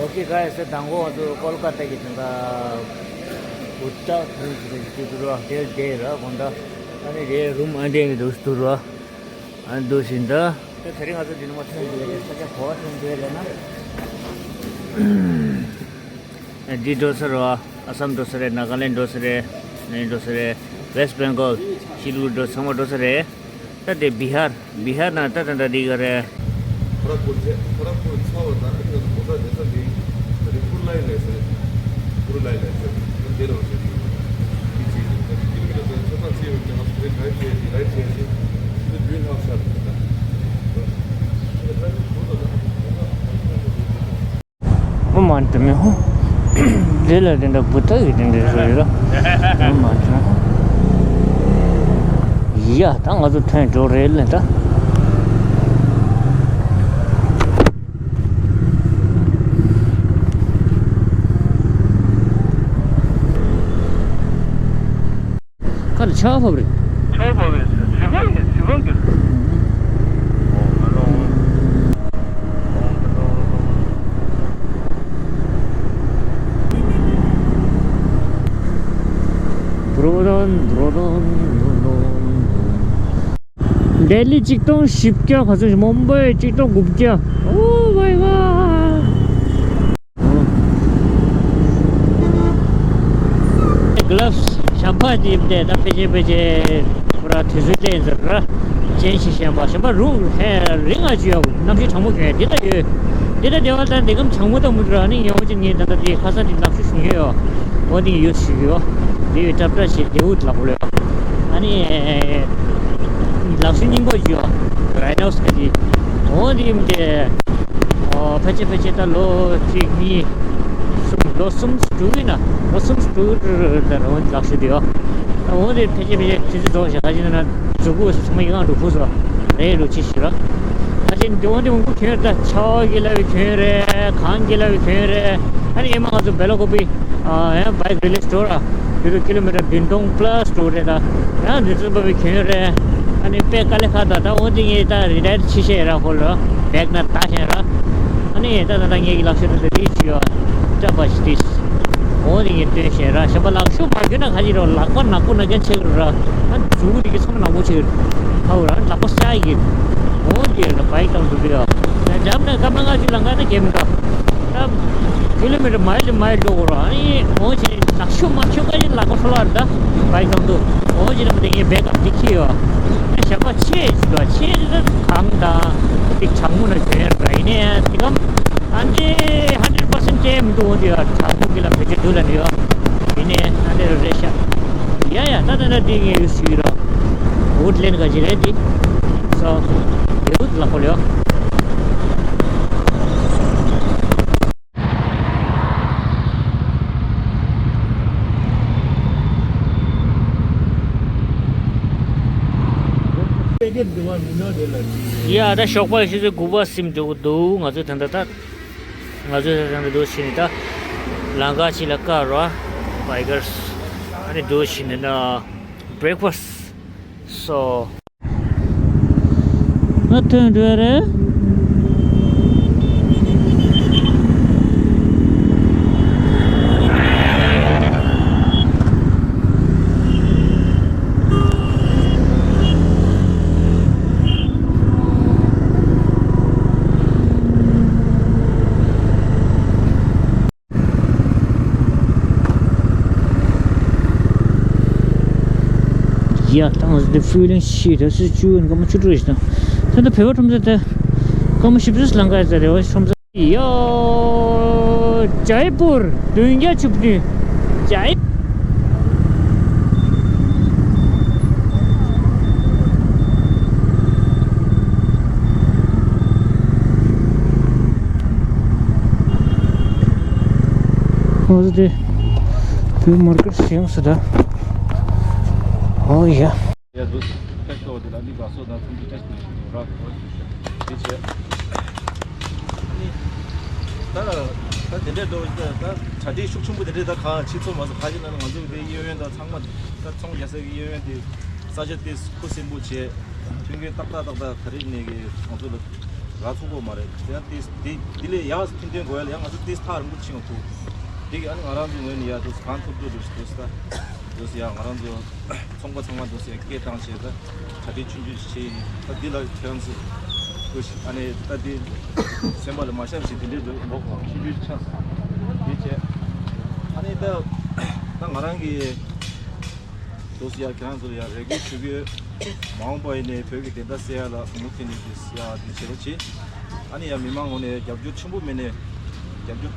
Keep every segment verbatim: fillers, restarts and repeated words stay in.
Okay, guys, དང་པོ་ང་ཚོ་ཀོལ་ཀ་ཏ་གི་དེ་འདྲ་བུ་ཏ་ཁུལ་ཞིག་གི་ཅིག་འདུག་ར། དེ་དེ་ར་གོང་ད་ཨ་ནི་རེད། རུམ་ཨ་འདྲས་ཀྱི་འདུག་འདུག་ར། ཨ་འདུག་བཞིན་ད། ད་དེ་རིང་ང་ཚོ་འདི་ནས་མ་ཐོན་འདུག་ལས་ས་ཆ་ག་པར་ཐོན་འདུག་ལས་ན། འདི་འགྲོ་ས་ར། ཨ་སམ་འགྲོ་ས་རེད། ནཱ་ག་ལེན་འགྲོ་ས་རེད། ནས་འགྲོ་ས་རེད། ཝེསྟ་བེང་གོལ། ཤི་ལི་གུ་རི་འགྲོ་ཚང་མ་འགྲོ་ས་རེད། ད་དེ་བི་ཧར། བི་ཧར་ནང་ད་ད་ད་འདི་ག་རེད། ཁ་རག་པུར་བྱས། ཁ་རག་པུར་ཚར་བ་དང་ཨ་ནི་ང་ཚོ་གོ་ས་བསྡད་ས་འདི་ད་རེས་པུར་ལའི་ལས་ཟེར། པུར་ལའི་ལས་ཟེར། ད་འདི་ལ་བྱས་ཏེ་འདི་བྱས་ཏེ་ད་ཀི་ལོ་མི་ཊར་ཚོ་ཆ་ཚང་བྱས་ཡོད་ཀྱང་ང་ཚོ་དེ་རིང་ཌ་རའིབ་བྱས་ཏེ་རའིཌ་བྱས་ཏེ་ད་བདུན་ལྷག་ཤར་འདུག་ད། ཨོ་མ་འདྲ་མི་ཧོ། དེ་ལ་དེ་འདྲ་བུ་ཐག་གི་དེ་འདྲ་བཟོ་ཡོད་ར། ཨོ་མ་འདྲ་མི་ཧོ། ཡ་ད་ང་ཚོ་ཐོན་འགྲོ་རེད་ལེ་ད། ཁ་ལ་ཆར་པ་བབས་རེད། ཆར་པ་བབས་རེད། ཟི་ཁ་ཡིན། ཟི་ཁ་གི། ལྡི་ལི་གཅིག་སྟོང་བཞི་བརྒྱ། ག་ཚོད་ཞིག་མུམ་བྷའི་གཅིག་སྟོང་དགུ་བརྒྱ། Oh my god. གྷི་ལབ་སི་ཞབས་པ་དེ་དེ་ད་ཕལ་ཆེར་ཕལ་ཆེར་ཁོ་ར་དུས་ཚོད་ལས་ཟེར་ར། ཅན་ཞིག་ཞན་པ་ཞན་པ་རུང་ཧེ་རིང་ང་ཅི་ཡོད་གནམ་གཤིས་གྲང་མོ་གྱོན་འདི་ད་ཡོད། འདི་ད་དེ་བ་ད་འདི་གམ་གྲང་མོ་ད་མུ་འགྲོ་ཨ་ནི་ཡོང་ཅི་ངས་ད་ད་དེ་ཁ་ས་དེ་ལག་ཤུ་ཞུ་ཡོད་ཡོད། འོ་དེ་ཡོད་ཞུ་ཡོད། དེ་ཡོད་ཏྲབ་ཏྲ་ཞིག་དེ་འུ་ལག་པོ་ལོས། ཨ་ནི་ལག་ཤུ་རྙིང་པ་ཞིག་ཡོད། རའི་ནོ་སི་ཀ་དེ། འོ་དེ་ཡིན་དེ། ཨོ་ཕལ་ཆེར་ཕལ་ཆེར་ད་ལོ་གཅིག་གཉིས་གསུམ། ལོ་གསུམ་དྲུག་ཡིན་ན། ལོ་གསུམ་དྲུག་ད་རང་ལག་ཤུ་དེ་ཡོད། ཨོ་དེ་ཕལ་ཆེར་ཕལ་ཆེར་ཆུ་ཚོད་རྫོགས་ཤག་ག་ཅི་ན་ན་མཛུབ་གུ་ཚང་མ་ཡི་གང་འགྲོ་ཁུག་སོ། རེད་རུ་ཆི་ཞིག་ར། ད་ཅི་འདི་འོ་དེ་འུ་གུ་གྱོན་ད་ཆར་པ་གི་ལ་བའི་གྱོན་རེད། གངས་གི་ལ་བའི་གྱོན་རེད། ཨ་ནི་ཨེ་མ་ང་ཚོ་བེ་ལ་ཀོ་པི་ཨ་ཡང་བྷའིཀ་རི་ལི་སི་ཊོར་ར། ཡུ་རོ་ཀི་ལོ་མི་ཊར་བདུན་སྟོང་པ་ལ་སི་ཊོར་རེད་ད། ཡང་འདི་ཚོ་བ་བའི་གྱོན་རེད། ཨ་ནི་དཔེ་དཀའ་ལས་ཁག་ད་ད་འོ་དེ་ངས་ད་རི་ཊ་ཡར་ཆི་ཤེས་ར་ཧོ་ལ་བྷེག་ན་ད་ཤེས་ར། ཨ་ནི་ད་ད་ད་ངས་ཀྱི་ལག་ཤུ་ད་ད་རི་ཆི་ཡོད་ཏྲ་པ་ཤི་ཏིས། འོ་དེ་ངས་སྟོན་ཤེས་ར། ཞབས་པ་ལག་ཤུ་མ་གྱོན་ན་ག་ཅི་རོ། ལག་པ་ནག་པོ་ན་རྐྱང་ཆེ་གི་ར། ཨ་མཛུ་གུ་དེ་གི་ཚང་མ་ནག་པོ་ཆེ་གི་ར། ཧ་འུ་ར་ལག་པ་སྐྱ་ཡི་གི། འོ་དེ་ར་བྷའིཀ་དང་འགྲོ་གི་ཡོད། ཡང་འཇམ་ནས་སྐར་མ་ལྔ་བཅུ་ལ་ང་ད་གེམ་ད། ད་ཀི་ལོ་མི་ཊར་མའིལ་མའིལ་འགྲོ་དགོས་ར། ཨ་ནི་འོ་ཆེ་ནས་ལག་ཤུ་མ་ཁྱོད་ཀ་ཡིན་ལག་པ་ཧྲོ་ལ་ར་ད་བྷའིཀ་དང་འདུག་འོ་ཅི་ལ་མ་དེ་ངས་བྷེག་ཨབ་དེ་ཁྱེར་ཡོད། ཞག་པ་ཆེ་ཞིག་འདུག་ཆེ་ཞིག་ད་གངས་དང་དེ་གྲང་མོ་ན་གྱོན་ཡོད་ར། ཡིན་ནའི་དེ་གམ་ཨ་འདྲེ་ཧན་ཌེཌ་པར་སེན་ཊི་ཅེ་མི་འདུག་འོ་དེ་ཡ་གྲང་མོ་གི་ལ་བེད་སྤྱོད་འདུག་ལ་ནི་ཡོད། ཡིན་ནའི་ཨ་འདྲེ་རེད་ཤག་ཡ་ཡ་ད་ད་ད་དེ་ངས་ཡོད་ཞུས་ར། ཝུཌ་ལེན་ག་ཅི་རེད་དེ། སོ་དེ་ཝུཌ་ལ་ཁོ་ལ་ཡོད། ཡ་ད་ཞོགས་པ་ཆུ་ཚོད་དགུ་པ་ཟིན་འགྲོ་གི་འདུག་ང་ཚོ་ད་ལྟ་ད་ང་ཚོ་ད་ལྟ་འདུག་ཕྱིན་ནས་ད་ལམ་ཁ་ཅིག་ལ་བཀག་རོགས། བྷའིཀ་ར་སི་ཨ་ནི་འདུག་ཕྱིན་ནས་ན་བྷེག་ཕ་སི་སོ། ང་ཐོན་འགྲོ་ཡ་རེད། ཡ་ད་ང་ཚོ་འདི་ཧྥུ་ལིང་ཤི་ད་སུ་བཅུ་ཡིན་ག་མ་བཅུ་དྲུག་ཞིག་དང་། ད་ལྟ་བོད་པ་ཁྲོམ་ས་དེ་སྐར་མ་བཞི་བཅུ་ལང་ག་ཡ་ཙམ་རེད་བ། ཁྲོམ་ས་ཡ་ཇའི་པུར་བདུན་བརྒྱ་བཅུ་བདུན་ཇའི། ང་ཚོ་དེ་བོད་མར་ཀེཊ་ཡོང་ས་ད། ཨོ་ཡ། ཡ་ཟོ་ཁ་ཤོ་དེ་ལ་ནི་ག་སོ་ད་ཚང་གི་ཅེས་ནས་ར་དེ་བྱས། ད་ད་དེ་འདྲའི་འགྲོ་ད་ད་གྲ་སྒྲིག་ཤུགས་ཆེན་པོ་དེ་འདྲའི་ད་ག་ཕྱི་ཚོ་མ་ཚོ་ཁ་ཅིག་ན་ང་ཚོ་དེ་གཡས་གཡོན་ད་ཚང་མ་ད་ཚོང་རྒྱག་ས་གི་གཡས་གཡོན་དེ་ས་ཆ་དེ་ཁུ་སིམ་པོ་བྱས། མཐུན་རྐྱེན་ཏག་ཏག་ཏག་ཏག་ག་རེ་ནས་གི་ང་ཚོ་ལ། ར་ཚུགས་པོ་མ་རེད། དེ་ཡང་དེ་དེ་དེ་ལས་ཡག་མཐུན་རྐྱེན་དགོས་ཡ་ལ་ཡང་ང་ཚོ་དེ་ཐག་རིང་པོ་ཕྱིན་པ་ཐུག་དེ་གི་ཨ་ནི་ང་རང་ཚོ་ངོས་ནས་ཡ་དུས་གང་ཐུབ་ཐུབ་དུས་དུས་ད་དུས་ཡ་ང་རང་ཚོ་ཚོང་པ་ཚང་མ་དུས་ཡ་སྐད་བཏང་བྱས་ད་གྲ་སྒྲིག་ཆུང་ཆུང་ཞིག་བྱས་ཡིན། ད་འདི་ལ་ཁྱེད་རང་ཚོ་དུས་ཨ་ནི་ད་འདི་སེམས་པ་ལ་མ་ཤར་ཞིག་འདི་འདྲའི་ལོ་ལོག་ཆུང་ཆུང་ཆགས་འདི་བྱས་ཨ་ནི་ད་ད་ང་རང་གི་དུས་ཡ་ཁྱེད་རང་ཚོ་ལ་ཡ་རེ་སྐུལ་ཞུ་གི་ཡོད། མ་འོངས་པ་ཡིན་ནའི་བོད་ཀྱི་བདེན་མཐའ་གསལ་ཡ་ལ་མུ་མཐུད་ནས་དུས་ཡ་འདི་བྱེད་རོགས་གྱིས། ཨ་ནི་ཡང་མི་མང་ངོས་ནས་རྒྱབ་སྐྱོར་ཆེན་པོ་མེད་ནས་རྒྱབ་སྐྱོར་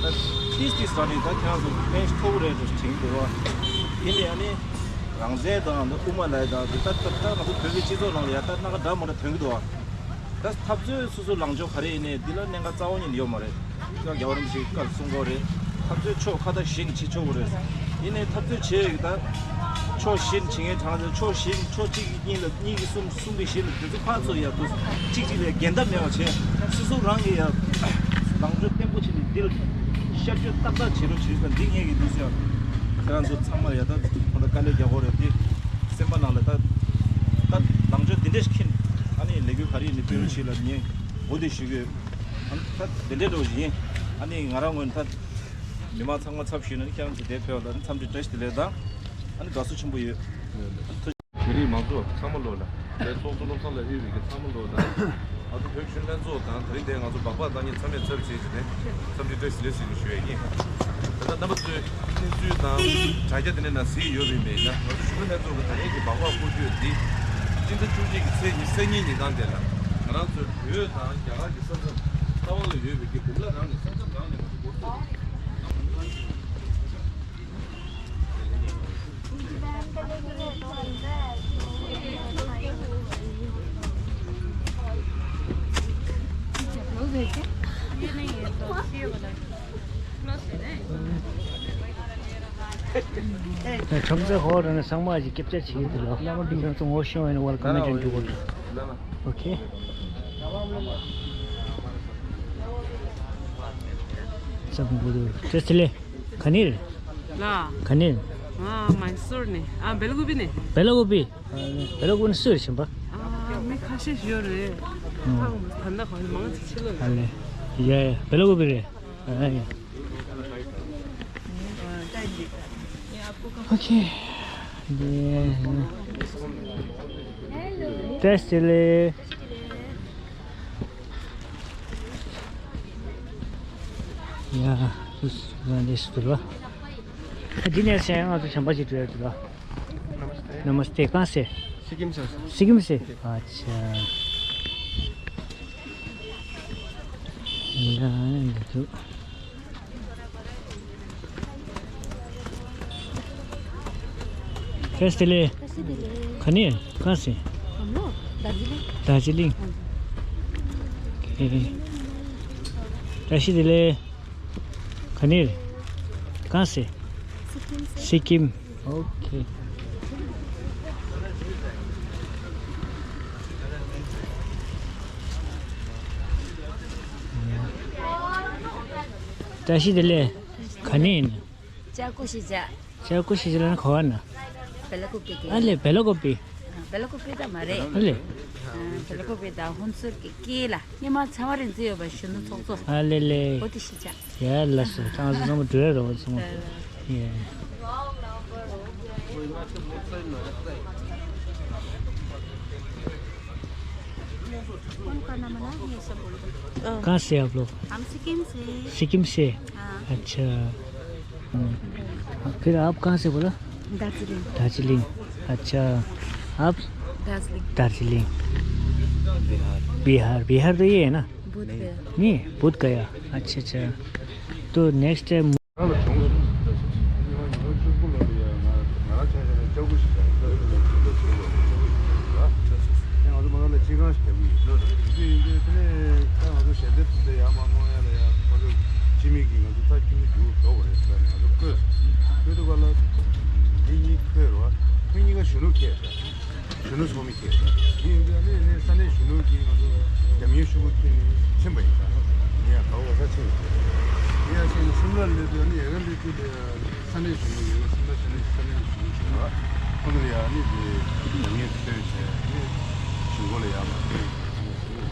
ད་ཏིས་ཏིས་རང་ནས་ད་ཁྱེད་རང་ཚོ་ཕན་ཐོགས་རེད་འགྲོ་དྲན་གྱི་འདུག་བ། ཡིན་ནའི་ཨ་ནི་རང་བཙན་དང་ད་དབུ་མ་ལ་དང་ད་ད་ད་ང་ཚོ་བོད་ཀྱི་སྤྱི་ཚོགས་ནང་ལ་ཡ་ད་སྣ་ཁ་འདྲ་མ་འདྲ་ཐོན་གྱི་འདུག་བ། ད་འཐབ་རྩོད་སོ་སོ་ལངས་ཕྱོགས་ག་རེ་ཡིན་ནའི་འདི་ལ་གནད་འགག་རྩ་བ་ཉིད་ནས་ཡོད་མ་རེད། སྐྱབས་རྒྱལ་བ་རིན་པོ་ཆེས་སྐབས་གསུང་གི་རེད། འཐབ་རྩོད་ཕྱོགས་ཁ་ཐག་བཞི་ནས་བྱེད་ཆོག་གི་རེད། ཡིན་ནའི་འཐབ་རྩོད་བྱེད་ཡོད་ཀྱི་ད། ཕྱོགས་བཞི་ནས་བྱེད་མཁན་གྲངས་ཚད་ཕྱོགས་བཞི་ནས་ཕྱོགས་གཅིག་གཉིས་ལ་གཉིས་ཀྱི་གསུམ་གསུམ་གྱི་བཞི་ལ་དེ་ཚོ་ཕར་ཚུར་ཡ་དུ་གཅིག་གཅིག་ལ་འགལ་ཟླ་མེད་པ་བྱས་སོ་སོ་རང་གི་ཡ་ལངས་ཕྱོགས་བརྟན་པོ་བྱས་ནས་འདིར་ཤར་བསྐྱོད་ཏག་ཏག་བྱེད་རོགས་བྱེད་ཟེར་འདི་ངས་ཀྱི་འདུག་ཟེར། ཁྱེད་རང་ཚོ་ཚང་མ་ལ་ཡ་ད་ཁོ་ད་དཀའ་ལས་རྒྱག་དགོས་རེད་དེ། སེམས་པ་ནང་ལ་ད་ད་ལངས་ཕྱོགས་འདི་འདྲ་ཞིག་འཁྱེར་ཨ་ནི་ལས་འགུལ་ག་རེ་ཡིན་ནའི་སྤེལ་རོགས་བྱེད་ལ་ངས་འོ་དེ་ཞུ་གི་ཡོད། ཨ་ནི་ད་དེ་འདྲའི་འགྲོ་བཞིན་ཨ་ནི་ང་རང་ངོས་ནས་ད་མི་མང་ཚང་མ་ཚབ་ཞུས་ན་ནི་ཁྱེད་རང་ཚོ་དེ་ཕེབས་ལ་ནི་འཚམས་འདྲི་བཀྲ་ཤིས་བདེ་ལེགས་དང་ཨ་ནི་དགའ་བསུ་ཆེན་པོ་ཡོད། བོད་རིགས་མང་ཚོགས་ཚང་མ་ལོ་ལ་ལས་ཚོགས་གཙོ་བློ་བཟང་ལ་དབུས་པའི་གི་ཚང་མ་ལོ་ལ་ང་ཚོ་བོད་གཞོན་ལྷན་ཚོགས་དང་དེ་རིང་དེ་ང་ཚོ་སྦག་སྦག་བཏང་མཁན་ཚང་མས་ཚབ་བྱས་བྱས་ནས་འཚམས་འདྲི་བཀྲ་ཤིས་བདེ་ལེགས་ཞུ་ཞུ་ཡས་ཡིན། ད་ལྟ་རྣམ་པ་ཚོས་གནས་ཚུལ་དང་དྲ་རྒྱ་དེ་འདྲ་ནང་གཟིགས་ཡོད་པའི་མེད་ན་ང་ཚོ་གཞོན་ལྷན་ཚོགས་ཀྱི་ད་རེས་ཀྱི་སྦག་སྦག་སྐོར་སྐྱོད་འདི་སྤྱི་ཟླ་བཅུ་གཅིག་གི་ཚེས་ཉི་ཤུ་གཉིས་ཉིན་གང་དེ་ལ་ང་རང་ཚོའི་བོད་དང་རྒྱ་གར་གྱི་ས་མཚམས་རྟ་དབང་ལ་ཡོད་པའི་གི་སྦུག་ལ་རང་ནས་ས་མཚམས་རང་ནས་ང་ཚོ་འགོ་ཚུགས། ཁྲོམ་སའི་ཧོ་ར་ནས་ཚང་མ་ཞིག་སྐྱབས་བཅར་བྱེད་ཀྱི་འདུག་ལ། ཁྱེད་ཚོ་ངོ་ཤེས་པ་ཡིན་ན་ཝེལ་ཀམ་མེད་ཀྱི་འདུག་གོ། ཨོ་ཁེ། ཚབ་མགོ་དུ་ཏྲེ་སི་ལེ། ག་ནས་རེད། ལ། ག་ནས་རེད། ཨ་མན་སུར་ནས། ཨ་བེ་ལ་ཀུ་པི་ནས། བེ་ལ་ཀུ་པི། ཨ་བེ་ལ་ཀུ་པི་ནས་སུ་རེད་ཕྱིན་པ། ཨ་མི་ཁ་ཤས་ཤིག་ཡོད་རེད། ཨ་ད་ལྟ་གང་མང་ཆེ་ཕྱི་ལོགས་ཡོད། ཨ་ལེ། ཡ་ཡ་བེ་ལ་ཀུ་པི་རེད། ཨ་ཡ། ཨོ་ཁེ། ཏྲེ་སི་ལེ། ཡ། འདི་ནས་ང་ཚོ་བྱམས་པ་ཞིག་འགྲོ་ཡ་འདུག་ལ། नमस्ते, कहाँ से? सिक्किम से। सिक्किम से? अच्छा। यहाँ है, देखो। कैसे ले? कैसे दिले? खनिर, कहाँ से? हम लोग दार्जिलिंग। दार्जिलिंग? हाँ जी। ओके। कैसे दिले? खनिर, कहाँ से? सिक्किम से। सिक्किम। ओके। བཀྲ་ཤིས་བདེ་ལེགས། ག་ནས་ཡིན། ཅ་ཀུ་ཤི་ཅ། ཅ་ཀུ་ཤི་ཅ་ལ་ནི་ག་བ་ན། བེ་ལ་ཀུ་པི་ཀེ། ཨ་ལེ་བེ་ལ་ཀུ་པི། བེ་ལ་ཀུ་པི་ད་མ་རེད། ཨ་ལེ། བེ་ལ་ཀུ་པི་ད་ཧུན་སུར་གི་ཀེ་ལ་ཉི་མ་ཚེ་བ་རིང་འཛིན་ཡོད་པ་གཞོན་ནུ་ཚོགས་གཙོ། ཨ་ལེ་ལེ། ཨོ་ཏི་ཤི་ཅ། ཡ་ལ་སོ་ཁྱེད་ཚོ་ཚང་མ་འགྲོ་ཡ་རོགས་ཚང་མ། ཡ། कौन करना मना, ये सब बोल दो। कहाँ से आप लोग? हम सिक्किम से। सिक्किम से? हाँ। अच्छा। हम्म। फिर आप कहाँ से बोला? दार्जिलिङ। दार्जिलिङ। अच्छा। आप? दार्जिलिङ। दार्जिलिङ। बिहार। बिहार, बिहार तो ये है ना? बोधगया। नहीं, बोधगया। अच्छा, अच्छा। तो next time. ང་ལ་གྱོང་སོང་། ཉི་མ་ཉི་མ་བཅུ་དགུ་ལོ་ལ་ཡ་ང་ང་རང་ཆ་བཞག་ན་ལྕགས་པོ་ཞིག་དང་ལྕགས་པོ་ཞིག་དང་ལྕགས་པོ་ཞིག་དང་ལ། ང་ཚོ་མ་ན་ལ་སྤྱི་ཁང་ཞིག་རྒྱག་གི་ཡོད། དེ་ཡིན་དུས་དེ་ནས་ད་ང་ཚོ་ཞལ་འདེབས་དེ་འདྲ་ཡར་མར་གནང་ཡ་ལ་ཡ་ཁོ་ཚོ་སྤྱི་མི་གིས་ང་ཚོ་ད་ཁྱོད་ཚོ་རྒྱུགས་འགྲོ་དགོས་རེད་ཟེར་ནས་ང་ཚོ་བསྐོས། བསྐོས་དུས་ག་ལ་མི་གཉིས་བསྐོས་རེད་བ། ཁོ་གཉིས་ཀ་གཞོན་ནུ་ཁྱེར་ཟེར། གཞོན་ནུ་ཚོགས་མི་ཁྱེར་ཟེར། དེ་ཡིན་དུས་ཨ་ནི་ནས་ས་གནས་གཞོན་ནུ་གིས་ང་ཚོ་རྒྱབ་གཉེར་ཤུགས་པོ་བསྐྱོན་ནས་ཕྱིན་པ་ཡིན་ད། ངས་ཡང་ག་བ་ག་ས་ཕྱིན་ཡོད་རེད། དེ་ཡང་ཕྱིན་ནས་སིམ་ལར་སླེབས་དུས་ཨ་ནི་ཡ་ག་སླེབས་དུས་ལ་ས་གནས་གཞོན་ནུ་ཡོད་ན་སིམ་ལར་ས་གནས་ས་གནས་གཞོན་ནུ་ཞིག་ཡོད་རེད། ཁོང་ཚོ་ལ་ཡང་ཨ་ནི་དེ་རྒྱབ་གཉེར་བསྐྱོན་བྱས་ཨ་ནི་གཞུང་སྒོ་ལ་ཡར་མར་བསྐྱོན་ཡོད་རེད།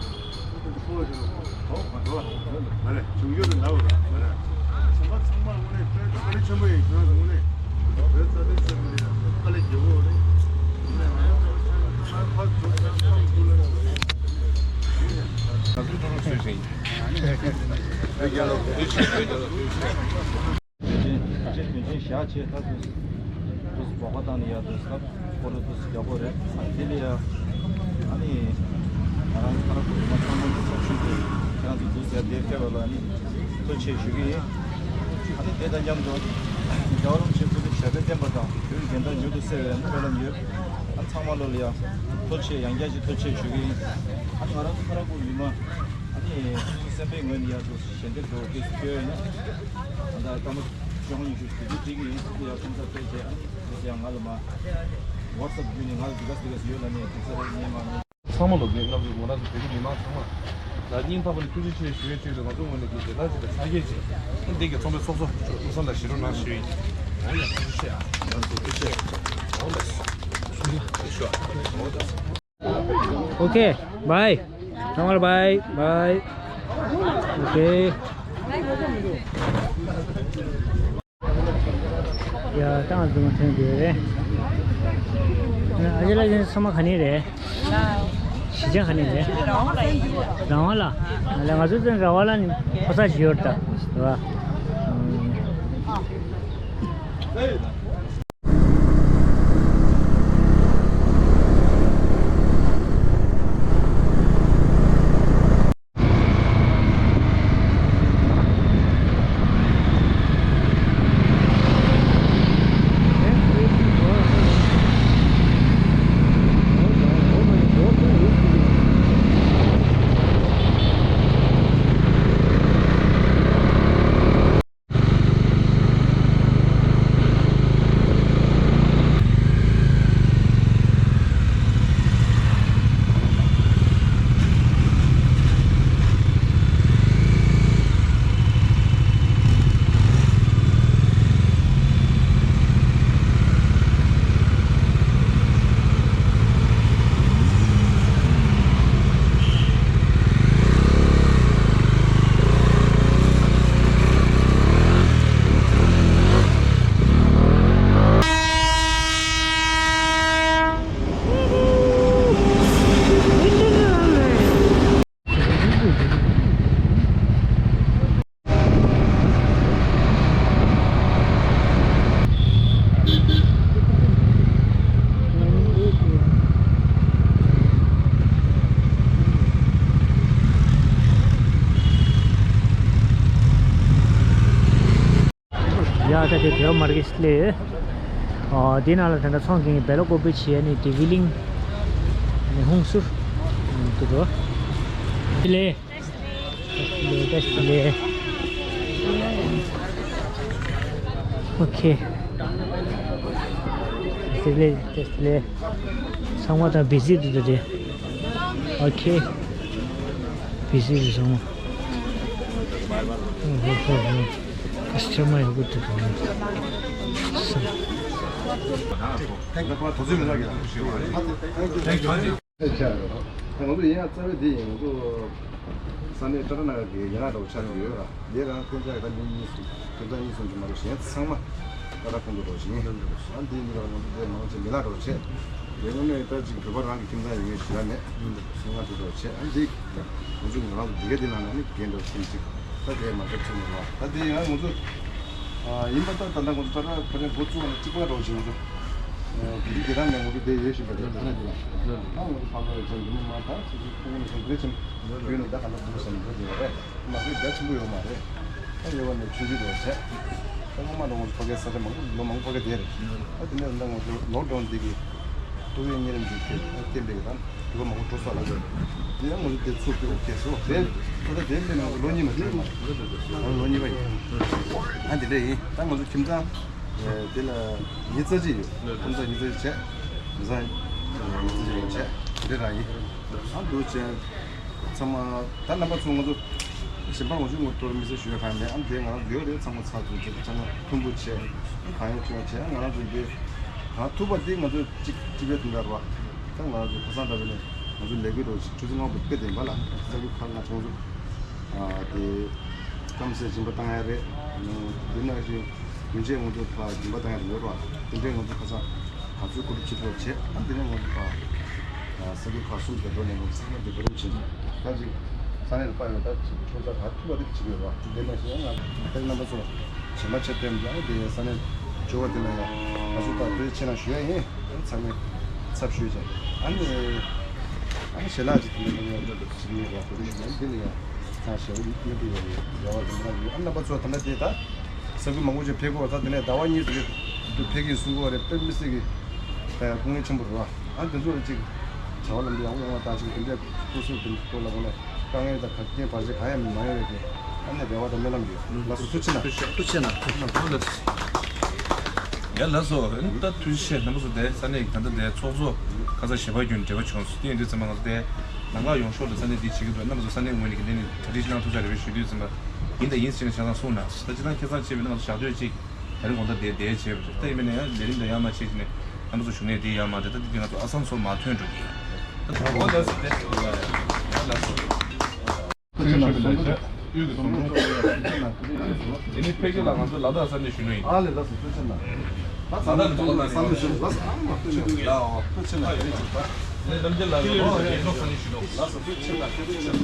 ཨོ་ཨོ་ཨོ། མ་རེད། འབྱུང་འགྱུར་དུ་ན་བ་རེད། མ་རེད། ཚང་མ་ཚང་མ་དངོས་གནས་དཔེ་དཀའ་ལས་ཆེན་པོ་ཡིན། ཁྱེད་རང་ཚོ་དངོས་གནས་བོད་རྩ་དོན་ཆེན་པོ་ཡིན། དཀའ་ལས་རྒྱག་དགོས་རེད། དངོས་གནས་ང་ཚོ་ཕར་ཚུར་ཕར་ཚུར་ལ་ང་ཚོའི་ཐོག་ལ་སུས་ཟིན། བོད་རྒྱལ་ལོ་བོད་ཆེན་བོད་རྒྱལ་ལོ་བོད་ཆེན། དོན་ཆེན་དོན་ཆེན་དོན་ཆེན་བཞག་བྱས། ད་དུས་དུས་སུ་སྤོབས་པ་བཏང་ནས་ཡ་དུས་སུ་ལབ་སྐོར་དུས་སུ་རྒྱག་དགོས་རེད། ཨ་ནི་དེ་ལས་ཡ་ཨ་ནི་ང་རང་ཁ་རག་པོ་ཡིན་ན་ཚང་མ་གི་ཚོགས་ཆུང་གིས་ཁྱེད་རང་ཚོ་འདུག་ཟེར་དེ་ཕེབས་པ་ལ་ཨ་ནི་ཐུགས་རྗེ་ཆེ་ཞུ་གི་ཡིན། ཨ་ནི་དེ་དང་མཉམ་དུ་རྒྱལ་བ་རིན་པོ་ཆེ་སྐུ་ཚེ་ཞབས་པད་བརྟན་པ་དང་བོད་ཀྱི་བདེན་མཐའ་མྱུར་དུ་གསལ་བའི་སྨོན་ལམ་ཡོད། ཨ་ཚང་མ་ལོ་ལ་ཡ་ཐུགས་རྗེ་ཆེ། ཡང་བསྐྱར་ཅིག་ཐུགས་རྗེ་ཆེ་ཞུ་གི་ཡིན། ཨ་ནི་ང་རང་ཚོ་ཁ་རག་པོ་མི་མང་། ཨ་ནི་སེམས་པའི་ངོས་ནས་ཡར་དུ་ཞལ་འདེབས་འགྲོ་སྐད་ཆ་བཤད་ཡོད་ན། ད་ལྟ་སྐར་མ་བཅོ་ལྔ་ཉི་ཤུ་དེ་དུས་འགྲིག་གི་ཡིན་ཟེར་ཡ་ཁོང་ཚོ་སྤྲད་བྱས། ཨ་ནི་དེ་ཡང་ང་ལ་མ་ཝ་ཊི་སེབ་བརྒྱུད་ནས་ང་ལ་འདི་ག་ཟེར་ག་ཟེར་ཡོད་ན་ནི་དེ་ཚོ་རེད། ངས་མ་ཚང་མ་ལོ་རྒན་རྣམ་གྲོལ་ངོ་རང་ཚོ་བོད་མི་མང་ཚང་མ་ལ་སྙིང་ཐག་པ་ནས་ཐུགས་རྗེ་ཆེ་ཞུ་ཡས་ཆེད་དུ་ང་ཚོ་ངོས་ནས་ཀྱི་དེ་ལྟར་ཞིག་ལ་ཚ་གྱང་ཆེ། འདི་གི་ཚོང་པའི་ཚོགས་གཙོ་སྐུ་བཟང་དང་ཞི་ཁྲོ་གནང་ཞུ་ཡིན། ཡང་ཡང་ཐུགས་རྗེ་ཆེ། ཡང་ཐུགས་རྗེ་ཆེ། ཨོ་ལེ། ཨོ་ལེ། Okay, bye. Thank you, bye. Bye. Okay. ཡ། ཏང་འཛུལ་མ་ཐོན་དེ་རེད། ཨ་ཅེ་ལགས་ཀྱི་ཚང་མ་ག་ནས་རེད། གཞིས་ཆགས་ག་ནས་རེད། རང་དབང་ལ། ང་ཚོ་ཚང་རང་དབང་ལ་ནི་ཕོ་གསར་ཞིག་ཡོད་རེད་ད། རེད་པ། ཡ། ད་དེ་བེའོ་མར་ཀེ་ཊི་སླེབས། ཨ། དེ་ནང་ལ་ད་ལྟ་ཚོང་མཁན་གྱིས་བེ་ལ་ཀོ་པི་བྱས་ནས་དེ་ཝི་ལིང་ནས་ཧུང་སུར་དུ་འགྲོ། དེ་ལས། དེ་ལས། ཨོ་ཁེ། དེ་ལས། དེ་ལས། ཚང་མ་ད་བི་ཟི་འདུག་ད་དེ། ཨོ་ཁེ། བི་ཟི་འདུག་ཚང་མ། ཧོ་ཧོ་ཧོ། ཀ་སི་ཊ་མར་ཡག་པོ་འདུག་ད། ས། Thank you. ང་ཚོ་ཡིན་ཡང་རྩ་བའི་འདི་ཡིན། ང་ཚོ་ས་གནས་ཊ་ཊ་ནག་གི་ཡན་ལག་འདྲ་བོ་ཆགས་ཀྱི་ཡོད་ར། དེ་རང་ཁོང་ཅག་གི་ད་མི་གཉིས་གསུམ། ཁྱིམ་ཚང་གཉིས་གསུམ་ཅིག་མ་གཏོགས་གཞན་ཚང་མ་ཊ་ཊ་ཁོངས་གཏོགས་འདྲ་བོ་ཞིག་ཡིན། ཨ། འདི་ནི་ལ་ང་ཚོ་དེ་མང་ཆེ་མི་ལག་འདྲ་བོ་བྱས། དེ་དངོས་གནས་ད་ཅིག་བོད་པ་རང་གི་ཁྱིམ་ཚང་ཡོད་མཁན་ཞིག་ལ་མེད། སེམས་ཁ་འདྲ་བོ་བྱས། ཨ། འདི་ང་ཚོ་ངོས་རང་ཚོ་འདི་ག་འདི་ནང་ནས་ནི་རྒན་འདྲ་བོ་ཁྱིམ་གཅིག་ད་དེ་མ་གཏོགས་ཚུར་མི་རོགས། ད་དེ་ཡང་ང་ཚོ། ཨ། ཡིན་པ་ད་ད་ལྟ་ང་ཚོ་ད་ལྟ་ཁ་སང་འགོ་བཙུགས་པ་ནས་གཅིག་པ་འདྲ་བོ་ཞིག་ང་ཚོ། ཨ། དེ་རིང་དེ་རང་ནས་ང་ཚོ་བསྡད་ཡོད་བཞིན་པ་རེད། ཐ་ན་དེ་ལ་ད་ང་ཚོ་ཕ་མ་རེ་ཚོ་འདི་ནས་མ་ད་ཚོ་ཚོ་ཁོང་ནས་ཚོ་འདི་ཕྱིན་ཡོད་ནས་ད་ག་ལ་འདུག་བསམ་འདུག་ཡོད་རེད། མ་གི་རྒྱ་ཆེན་པོ་ཡོད་མ་རེད། ད་ཡོད་པ་ནས་ཆུང་ཆུང་འདྲ་བོ་བྱས། ད་སྔོན་མ་ལ་ང་ཚོ་ཕ་གིའི་ས་ཆ་མང་པོ་ལོ་མང་པོ་ཕ་གི་བསྡད་རེད། ད་དེ་ནས་ད་ང་ཚོ་ལོག་ཌའུན་འདི་གི་ཏོག་དབྱིབས་གཉན་རིམས་འདི་བརྟེན་པའི་ད་འགྲུལ་པ་མང་པོ་འགྲོ་ས་ལ་ད་དེ་ཡང་ང་ཚོ་དེ་ཚུར་ཕེབས་ཨོ་ཁེ་སོ་དེ་ད་ལྟ་དེ་ལས་ང་ཚོ་ལོ་གཉིས་མ་འགྲོ་མ་རེད། ང་ལོ་གཉིས་པ་ཡིན། ད་འདི་འདྲ་ཡིན། ད་ང་ཚོ་ཁྱིམ་ཚང་དེ་ལ་ཉི་ཤུ་རྩ་གཅིག་ཡོད། ཁྱིམ་ཚང་ཉི་ཤུ་རྩ་གཅིག་བྱས། མི་ཚང་ཉི་ཤུ་རྩ་གཅིག་ཡོད་བྱས། དེ་འདྲ་རང་ཡིན། ཨ། འདུག་བྱས། ཚང་མ་ད་རྣམ་པ་ཚོ་ང་ཚོ་གཞན་པ་ང་ཚོ་ངོ་སྤྲོད་མི་ཚེ་ཞུ་ཡ་གང་མེད། ཨ། འདི་ང་རང་ལོས་རེད། ཚང་མ་ཚར་འདུག་བྱས། ཚང་མ་མཐུན་པོ་བྱས། གང་ཡོད་ཅུང་བྱས། ང་རང་ཚོ་འདི་གང་ཐུབ་པ་འདི་ང་ཚོ་གཅིག་གཅིག་པའི་དོན་དག་རེད་པ། ད་ང་རང་ཚོ་ཁ་སང་འདྲ་བས་ནས་ང་ཚོ་ལས་འགུལ་རོགས་ཆུ་ཚོད་ལྔ་པོ་དཔེ་བདེན་པ་ལ་ས་ཁུལ་ཁག་ང་ཚོ་ཚོ། ཨ། དེ་སྐམ་སའི་སྦྱིན་པ་བཏང་ཡ་རེད། འདི་ནང་བཞིན་རྒྱུན་ཆད་ང་ཚོ་ཕར་སྦྱིན་པ་བཏང་ཡ་རེད་པ། དེ་འདྲའི་ང་ཚོ་ཁ་སང་ག་ཚོད་གོ་སྒྲིག་བྱེད་ཐུབ་བྱས། ཨ། དེ་ནས་ང་ཚོ་ཕར་ས་ཁུལ་ཁག་གསུམ་དུ་འགྲོ་ནས་ང་ཚོ་ཚང་མ་དེ་གོ་སྒྲིག་བྱེད། ད་ཅིག་ས་གནས་ལ་དཔག་ཡོད། ད་ཅིག་ཁྲོམ་ས་ག་ཐུབ་པ་དེ་བྱེད་དགོས་པ། དེ་ནང་བཞིན་ང་ཕེབས་རྣམ་པ་ཚོ་ཇི་མ་ཆད་ཐོན་ཡང་དེ་ས་གནས་ཇོ་བོ་དེ་ལ་ཡང་ང་ཚོ་ད་བོད་ཆེ་ན་ཞུ་ཡ་ཡིན། ཚང་མས་ཚབ་ཞུས་བྱས། ཨ་ནི་ཨ་ནི་ཞལ་ལག་ཅིག་དེ་འདྲ་ཡོད་ན་ཅིག་ཡོད་པ་གོ་རིགས་ཡིན། དེ་ལ་ཡང་ཚང་ཞལ་ཡོད་དེ་ཡོད་རེད། རེ་བ་རིམ་པ་ཡོད། ཨ། རྣམ་པ་ཚོ་ད་ལྟ་དེ་ད་ས་ཁུལ་མང་པོ་ཅིག་ཕེབས་དགོས་པ། ད་དེ་ནས་ཟླ་བ་གཉིས་དེ་ཕེབས་ཀྱི་གསུང་གི་ཡོད་རེད། དཔེ་མི་སྲིད་ཀྱི་ད་ཡང་སྐུ་ངལ་ཆེན་པོ་རེད་པ། ཨ། དེ་ཚོ་ལ་ཅིག་བྱ་བ་ལམ་འགྲོ་ཡག་པོ་ཡོང་བ་དང་ཅིག་དེ་འདྲའི་སྐུ་གཟུགས་དེ་ཚོ་ལ་དགོངས་ནས། དཀའ་ངལ་དང་ག་རྐྱེན་བར་ཆད་གང་ཡང་མ་ཡོང་བའི་གི་ཨ་ནེ་རེ་བ་དང་སྨོན་ལམ་ཡོད། ལགས་སོ། ཐུགས་རྗེ་གནང་། ཐུགས་རྗེ་གནང་། ཐུགས་རྗེ་གནང་། ཡ་ལགས་སོ། ཨ་ནི་ད་ཐུགས་རྗེ་ཆེ། རྣམ་པ་ཚོ་དེ་ས་གནས་ད་ལྟ་དེ་ཚོགས་གཙོ་ཁ་སང་ཞལ་པར་བརྒྱུད་འབྲེལ་བ་བྱུང་སོང་། དེ་ཡིན་དུས་ཙམ་པ་ང་ཚོ་དེ་ནང་ལ་ཡོང་ཤོག་ལ་ས་གནས་འདི་བྱེད་ཀྱི་འདུག་རྣམ་པ་ཚོ་ས་གནས་ངོས་ནས་ཀྱི་འདི་ནི་གྲ་སྒྲིག་གནང་ཐུབ་ས་རེད་པས་ཞུ་དུས་ཙམ་པ་ཡིན་ད་ཡིན་ཟེར་ནས་བྱས་ཙང་གསུངས་ན། ད་ཅི་ཐང་ཁ་སང་བྱས་པས་ན་ང་ཚོ་ཞག་སྡོད་ཅིག་ད་རིང་དགོང་དག་དེ་བསྡད་བྱས་པ་རེད། ད་ཡིན་པས་ན་ཡང་ལས་རིམ་དང་ཡར་མར་བྱས་ཀྱི་ནས་རྣམ་པ་ཚོ་བཞུགས་གནས་དེ་ཡར་མར་རེད། ད་དེ་དུས་ང་ཚོ་ཨ་སང་ཚོ་མ་ཐོན་འགྲོ་གི་ཡིན། ད་ད་འོ་ལགས་སོ། དེ་ཡ་ལགས་སོ། དེ་ནི་ཕལ་ཆེར་ལ་ང་ཚོ་ལ་དྭགས་ས་གནས་གཞོན་ནུ་ཡིན། ཨ་ལས་ལགས་སོ། ཐུགས་རྗེ་གནང་། ལ་དྭགས་ནས་ཚོགས་ལ་ས་གནས་གཞོན་ནུ་ལགས་སོ། ཨ་མ་ཐུགས་རྗེ་གནང་། ཡ་ཨོ་ཐུགས་རྗེ་གནང་། དེ་ནས་རྣམ་རྒྱལ་ལགས་ཡོད་རོགས་ཡིན་འགྲོ་ས་གནས་གཞོན་ནུ་ལགས་སོ། ཐུགས་རྗེ་གནང་། ཐུགས་རྗེ་གནང་།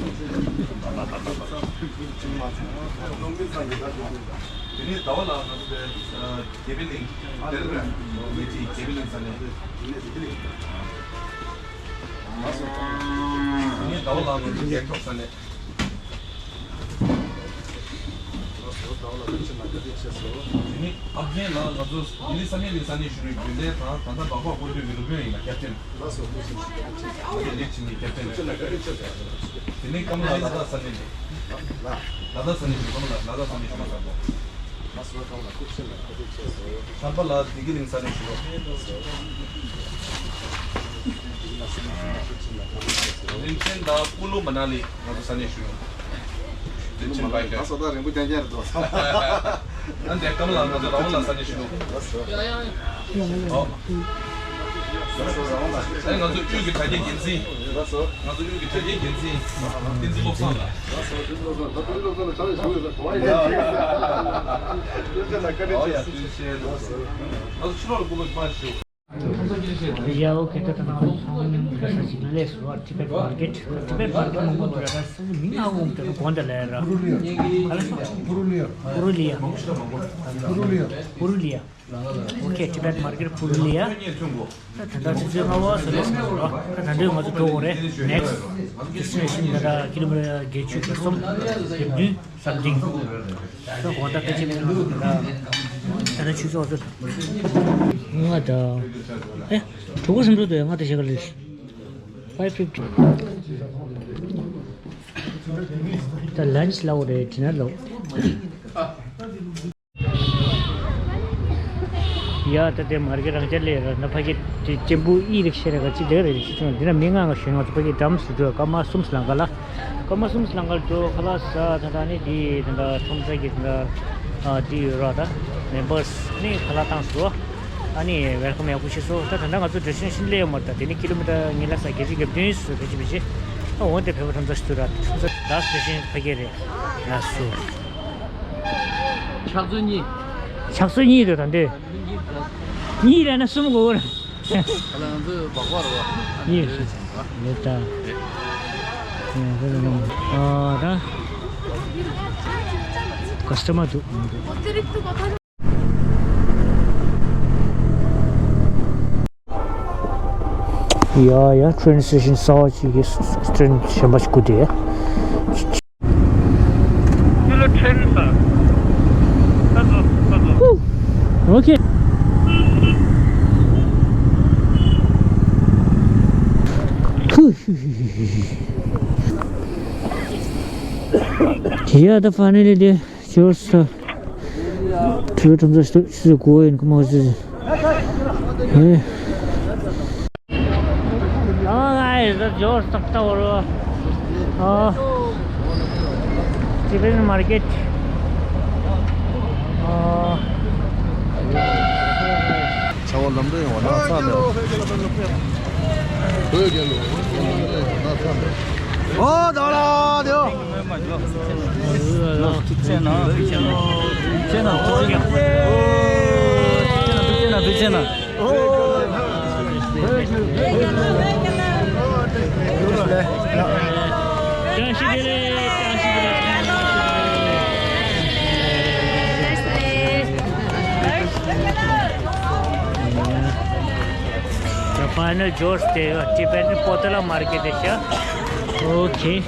དེ་ནས་ཟླ་བ་ལགས་ང་ཚོ་དེ་ཨ་དགེ་འཕེལ་གླིང་དེ་རེད་པས། མི་དེ་དགེ་འཕེལ་གླིང་ས་གནས། དེ་ནས་ཟླ་བ་ལགས་ང་ཚོ་རྒྱལ་ཐོག་ས་གནས། དེ་ནི་ཨ་བརྒྱན་ལགས་ང་ཚོ་དེ་ནི་ས་གནས་ལ་ས་གནས་གཞོན་ནུའི་རྒྱུན་ལས་དང་ད་ལྟ་སྦག་སྦག་སྐོར་སྐྱོད་ཀྱི་རུ་དཔོན་ཡིན་ལ་ཀེབ་ཊན། ལགས་སོ། ལགས་སོ། ཨ་ནི་ལིབ་ཆེན་གྱི་ཀེབ་ཊན། དེ་ནི་ཀམ་ལགས་ལ་དྭགས་ས་གནས་ནས། ལ་དྭགས་ས་གནས་ཀྱི་ཀམ་ལགས་ལ་དྭགས་ས་གནས་གཞོན་ནུ་དང་པོ། ལགས་སོ། ཀམ་ལགས་ཐུགས་རྗེ་གནང་། ཐར་པ་ལགས་བདེ་སྐྱིད་གླིང་ས་གནས་གཞོན་ནུ། རིན་ཆེན་དང་ཀུ་ལུ་མ་ན་ལི་ང་ཚོ་ས་གནས་གཞོན་ནུ། རིན་ཆེན་བྷའི་ཀ་ད་སོ་ད་རིང་པོ་རྐྱང་རྐྱང་རེད་འདུག་ཨ་འདས་ཀམ་ལགས་ང་ཚོ་ར་ཝང་ལགས་ས་གནས་གཞོན་ནུ། ཨོ། ཨེ་ང་ཚོ་དབུས་ཀྱི་དྲ་རྒྱའི་འགན་འཛིན། ང་ཚོ་དབུས་ཀྱི་དྲ་རྒྱའི་འགན་འཛིན་བསྟན་འཛིན་བློ་བཟང་ལགས། ལགས་སོ། བསྟན་འཛིན་བློ་བཟང་ལགས་ད་བསྟན་འཛིན་བློ་བཟང་ལགས་ཆགས་ཡོད་ཟེར་གོ་བ་ཡིན། ཡ་ཡ་ཐུགས་རྗེ་ཆེ། ང་ཚོ་ཕྱི་ལོགས་ལ་སྐུ་ལོ་མ་ཞུ། ཡ་ཨོ་ཁེ། ད་ད་ང་ཚོ་ཚང་མ་ས་ཞིག་སླེབས་སོང་། ཨ་ཊི་བེཊ་མར་ཀེཊ། ཨ་ཊི་བེཊ་མར་ཀེཊ་མང་པོ་འདུག་ར། ད་ས་ཆ་མིང་ཧ་གོ་མི་འདུག་གོང་དེ་ལ་ར། ཕུ་རུ་ལི་ཡ། ཕུ་རུ་ལི་ཡ། ཕུ་རུ་ལི་ཡ། ཕུ་རུ་ལི་ཡ། ཕུ་རུ་ལི་ཡ། ཨོ་ཁེ། ཊི་བེཊ་མར་ཀེཊ་ཕུ་རུ་ལི་ཡ། ད་ད་ལྟ་ཆུ་ཚོད་ལྔ་པ་ཙམ་རེད་ཟེར་བ། ད་ད་འདོད་ང་ཚོ་འགྲོ་དགོས་རེད། ནེག་སི་ཊི་ཌེ་སི་ཊི་ནེ་ཤན་ད་ལྟ་ཀི་ལོ་མི་ཊར་བརྒྱད་ཅུ་གྱ་གསུམ་གྱ་བདུན་སམ་ཐིང་། ད་དགོང་དག་ཕལ་ཆེར་མིན་ན་ད་ད་ལྟ་ཆུ་ཚོད་ང་ད་ཨེ་གྲོགས་པོ་སུ་འགྲོ་འདུག་ང་ད་ཞེ་ག་ལས་ཕའིབ་ཕིབ་ཊི། ད་ལན་ཆི་ལའོ་རེད་ཌི་ནར་ལའོ། ཡ་ད་དེ་མར་ཀེཊ་རང་ཅག་ལས་ར་ན་ཕ་གི་དེ་གཅེན་པོ་ཨི་རིག་ཤ་རེ་ག་ཅི་ལེ་རེ་ཤི་ཆུང་འདི་ན་མི་ང་ང་ཞོན་ང་ཚོ་ཕ་གི་འགྲམ་སུ་འགྲོ་སྐར་མ་གསུམ་སི་ལང་ག་ལ། སྐར་མ་གསུམ་སི་ལང་ག་ལ་འགྲོ་ཁ་ལག་ཟ་ད་ད་ནི་དེ་ད་ད་ཁྲོམ་ས་གི་ད་ད་དེ་ཡོད་ར་ད་མེམ་བར་སི་ནི་ཁ་ལག་བཏང་སོ། ཨ་ནི་ཝེལ་ཁམ་ཡག་པོ་བྱས་སོ། ད་ད་ད་ང་ཚོ་འགྲོ་ཆུང་ཤིན་ལེ་ཡོད་མ་རེད། ད་དེ་ནི་ཀི་ལོ་མི་ཊར་ཉི་ལ་ས་བརྒྱད་ཅུ་གྱ་བདུན་སུ་བེ་ཅི་བེ་ཅི་ཨ་འོ་དེ་བེ་བ་ཁྲོམ་ས་ཞིག་ཏུ་ར་ཁྲོམ་ས་ད་སི་ཊེ་ཤན་ཕ་གི་རེད་ལ་སོ། ཕྱག་ཚོད་གཉིས། ཕྱག་ཚོད་གཉིས་རེད་ད་འདི། གཉིས་རེད་ན་གསུམ་དགོས་རེད། ཁ་ལག་ང་ཚོའི་སྦག་སྦག་རེད་བ། གཉིས་རེད་ད། ཨ་ད་ཀ་སི་ཊ་མར་འདུག་ཡ་ཡ་ཊེན་སི་ཊེ་ཤན་གསར་པ་ཅིག་གི་ཊེན་གཞན་པ་ཞིག་སྒུག་བསྡད། ཨོ་ཁེ། ཐུ་ཧི་ཧི་ཧི་ཧི། ཡ་ད་ཕ་ནེ་ལི་དེ་ཇོར་སི་ད་ཁྲི་ཁྲོམ་ས་ཤི་སུ་གོ་ཡིན་ཁོ་མོ་ཟི། ཨོ་གྷའེ་སི་ད་ཇོར་སི་ཏག་ཏག་བོར་བ། ཨོ་ཊི་བེཊ་མར་ཀེཊ། ཨོ་ཆར་པ་ལམ་འགྲོ་ཡོང་བ་ན་ཚ་མེད། བོད་རྒྱལ་ལོ་ལམ་འགྲོ་ཡོང་བ་ན་ཚ་མེད། ཨོ་ད་ལ་དེའོ། The final George Taylor Tibetan Potala Market is here. Okay.